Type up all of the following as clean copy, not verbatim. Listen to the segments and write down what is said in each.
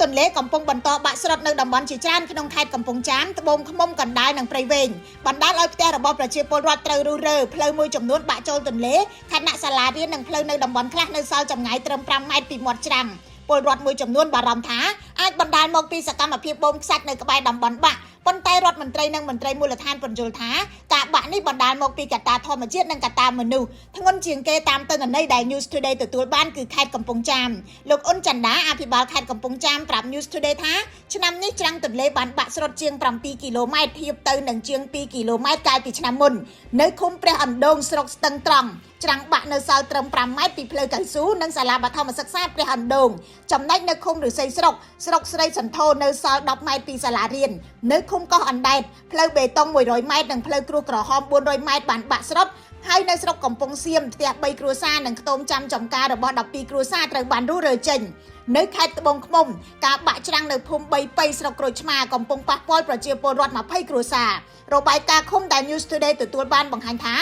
ន្លេកំពុងបន្តបាក់ស្រុតនៅតំបន់ជាច្រើនក្នុងខេត្តកំពង់ចាមត្បូងឃ្មុំកណ្ដាលនិងព្រៃវែងបណ្ដាលឲ្យផ្ទះរបស់ប្រជាពលរដ្ឋត្រូវរុះរើផ្លូវមួយចំនួនបាក់ចូលទន្លេខណៈសាលារៀននិងផ្លូវនៅតំបន់ខ្លះនៅសល់ចម្ងាយត្រឹម5ម៉ែត្រពីមាត់ច្រាំងពលរដ្ឋមួយចំនួនបារម្ភថាអាចបណ្ដាលមកពីសកម្មភាពបូមខ្សាច់នៅក្បែរតំបន់បាក់ប៉ុន្តែរដ្ឋមន្ត្រីនិងមន្ត្រីមូលដ្ឋានពន្យល់ថាការបាក់នេះបណ្ដាលមកពីកត្តាធម្មជាតិនិងកត្តាមនុស្សធ្ងន់ជាងគេតាមទិន្នន័យដែល News Today ទទួលបានគឺខេត្តកំពង់ចាមលោកអ៊ុនចន្ទាអភិបាលខេត្តកំពង់ចាមប្រាប់ News Today ថាឆ្នាំនេះច្រាំងទន្លេបានបាក់ស្រុតជាង7គីឡូម៉ែត្រធៀបទៅនឹងជាង2គីឡូម៉ែត្រកាលពីឆ្នាំមុននៅឃុំព្រះអណ្ដូងស្រុកស្ទឹងត្រង់ច្រាំងបាក់នៅសល់ត្រឹម5ម៉ែត្រពីផ្លូវកៅស៊ូនិងសាលាបឋមសិក្សាព្រះអណ្ដូងចំណែកនៅឃុំឫស្សីស្រុកស្រុកស្រីសន្ធរនៅសល់10ម៉ែត្រពីសាលារៀននៅឃុំកោះអណ្ដែតផ្លូវបេតុង100ម៉ែត្រនិងផ្លូវគ្រួសក្រហម400ម៉ែត្របានបាក់ស្រុតហើយនៅស្រុកកំពង់សៀមផ្ទះ3គ្រួសារនិងខ្ទមចាំចំការរបស់12គ្រួសារត្រូវបានរុះរើចេញនៅខេត្តត្បូងឃ្មុំការបាក់ច្រាំងនៅភូមិ3ប៉ីស្រុកក្រូចឆ្មាកំពុងប៉ះពាល់ប្រជាពលរដ្ឋ20គ្រួសាររបាយការណ៍ឃុំដែល News Today ទទួលបានបង្ហាញថា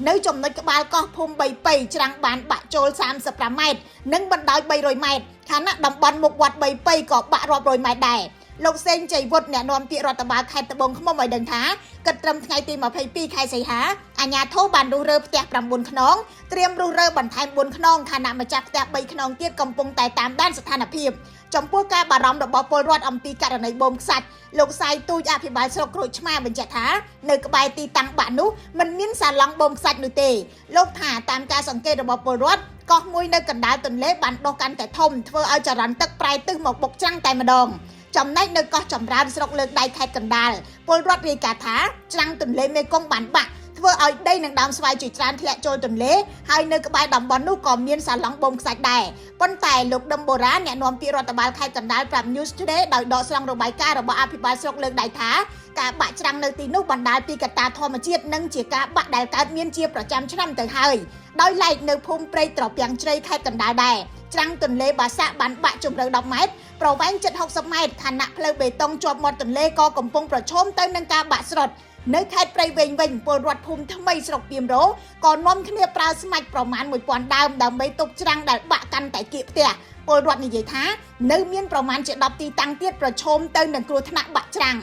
នៅចំណុចក្បាលកោះភូមិ3ប៉ីច្រាំងបានបាក់ចូល35ម៉ែត្រនិងបណ្ដោយ300ម៉ែត្រខណៈតំបន់មុខវត្ត3ប៉ីក៏បាក់រាប់រយម៉ែត្រដែរលោកសេងជ័យវុឌ្ឍអ្នកនាំពាក្យរដ្ឋបាលខេត្តត្បូងឃ្មុំឲ្យដឹងថាគិតត្រឹមថ្ងៃទី22ខែសីហាអាជ្ញាធរបានរុះរើផ្ទះ9ខ្នងត្រៀមរុះរើបន្ថែម4ខ្នងខណៈម្ចាស់ផ្ទះ3ខ្នងទៀតកំពុងតែតាមដានស្ថានភាពចំពោះការបារម្ភរបស់ពលរដ្ឋអំពីករណីបូមខ្សាច់លោកសាយទូចអភិបាលស្រុកក្រូចឆ្មាបញ្ជាក់ថានៅក្បែរទីតាំងបាក់នោះមិនមានសាឡង់បូមខ្សាច់នោះទេលោកថាតាមការសង្កេតរបស់ពលរដ្ឋកោះមួយនៅកណ្ដាលទន្លេបានដុះកាន់តែធំធ្វើឲ្យចរន្តទឹកប្រែទិសមកបុកច្រាំងតែម្ដងចំណែកនៅកោះចម្រើនស្រុកលើកដៃខេត្តកណ្ដាលពលរដ្ឋរាយការណ៍ថាច្រាំងទន្លេមេគង្គបានបាក់ធ្វើឲ្យដីនិងដើមស្វាយជាច្រើនធ្លាក់ចូលទន្លេហើយនៅក្បែរតំបន់នោះក៏មានសាឡង់បូមខ្សាច់ដែរប៉ុន្តែលោកដឹមបូរ៉ាអ្នកនាំពាក្យរដ្ឋបាលខេត្តកណ្ដាលប្រាប់ News Today ដោយដកស្រង់របាយការណ៍របស់អភិបាលស្រុកលើកដៃថាការបាក់ច្រាំងនៅទីនោះបណ្ដាលពីកត្តាធម្មជាតិនិងជាការបាក់ដែលកើតមានជាប្រចាំឆ្នាំទៅហើយដោយឡែកនៅភូមិព្រៃត្រពាំងជ្រៃខេត្តកណ្ដាលដែរច្រាំងទន្លេបាសាក់បានបាក់ជម្រៅ10ម៉ែត្រប្រវែងជិត60ម៉ែត្រខណៈផ្លូវបេតុងជាប់មាត់ទន្លេក៏កំពុងប្រឈមទៅនឹងការបាក់ស្រុតនៅខេត្តព្រៃវែងវិញពលរដ្ឋភូមិថ្មីស្រុកពាមរោក៏នាំគ្នាប្រើស្មាច់ប្រមាណ1000ដើមដើម្បីទប់ច្រាំងដែលបាក់កាន់តែគៀកផ្ទះពលរដ្ឋនិយាយថានៅមានប្រមាណជា10ទីតាំងទៀតប្រឈមទៅនឹងគ្រោះថ្នាក់បាក់ច្រាំង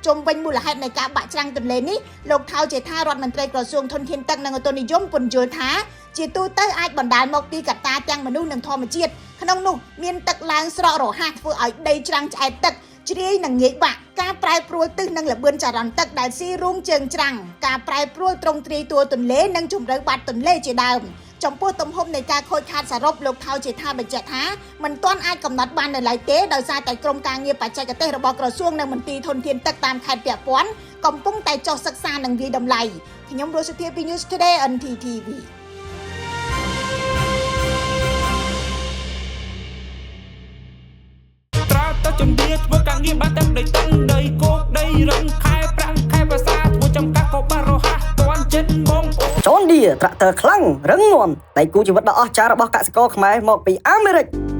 ជុំវិញមូលហេតុនៃការបាក់ច្រាំងទន្លេនេះលោកថៅជាថារដ្ឋមន្ត្រីក្រសួងធនធានទឹកនិងឧតុនិយមពន្យល់ថាជាទូទៅអាចបណ្ដាលមកពីកត្តាទាំងមនុស្សនិងធម្មជាតិក្នុងនោះមានទឹកឡើងស្រករហ័សធ្វើឲ្យដីច្រាំងឆ្អែតទឹកជ្រាយនិងងាយបាក់ការប្រែប្រួលទិសនិងល្បឿនចរន្តទឹកដែលស៊ីរូងជើងច្រាំងការប្រែប្រួលត្រង់ទ្រាយតួទន្លេនិងជម្រៅបាត់ទន្លេជាដើមចំពោះទំហំនៃការខូចខាតសរុបលោកថៅជាថាបញ្ជាក់ថាមិនទាន់អាចកំណត់បាននៅឡើយទេដោយសារតែក្រុមការងារបច្ចេកទេសរបស់ក្រសួងនិងមន្ទីរធនធានទឹកតាមខេត្តពាក់ព័ន្ធកំពុងតែចុះសិក្សានិងវាយតម្លៃខ្ញុំរស់សុធាពី News Today NTTV ត្រាទៅជំនាធ្វើការងារបានទាំងដីតឹងដីគោកដីរឹងខែប្រាំងខែភាសាធ្វើចំការក៏បានរហ័សតាន់ចិត្តបងប្អូន John Deere ត្រាក់ទ័រខ្លាំងរឹងមាំដៃគូជីវិតដ៏អស្ចារ្យរបស់កសិករខ្មែរមកពីអាមេរិក។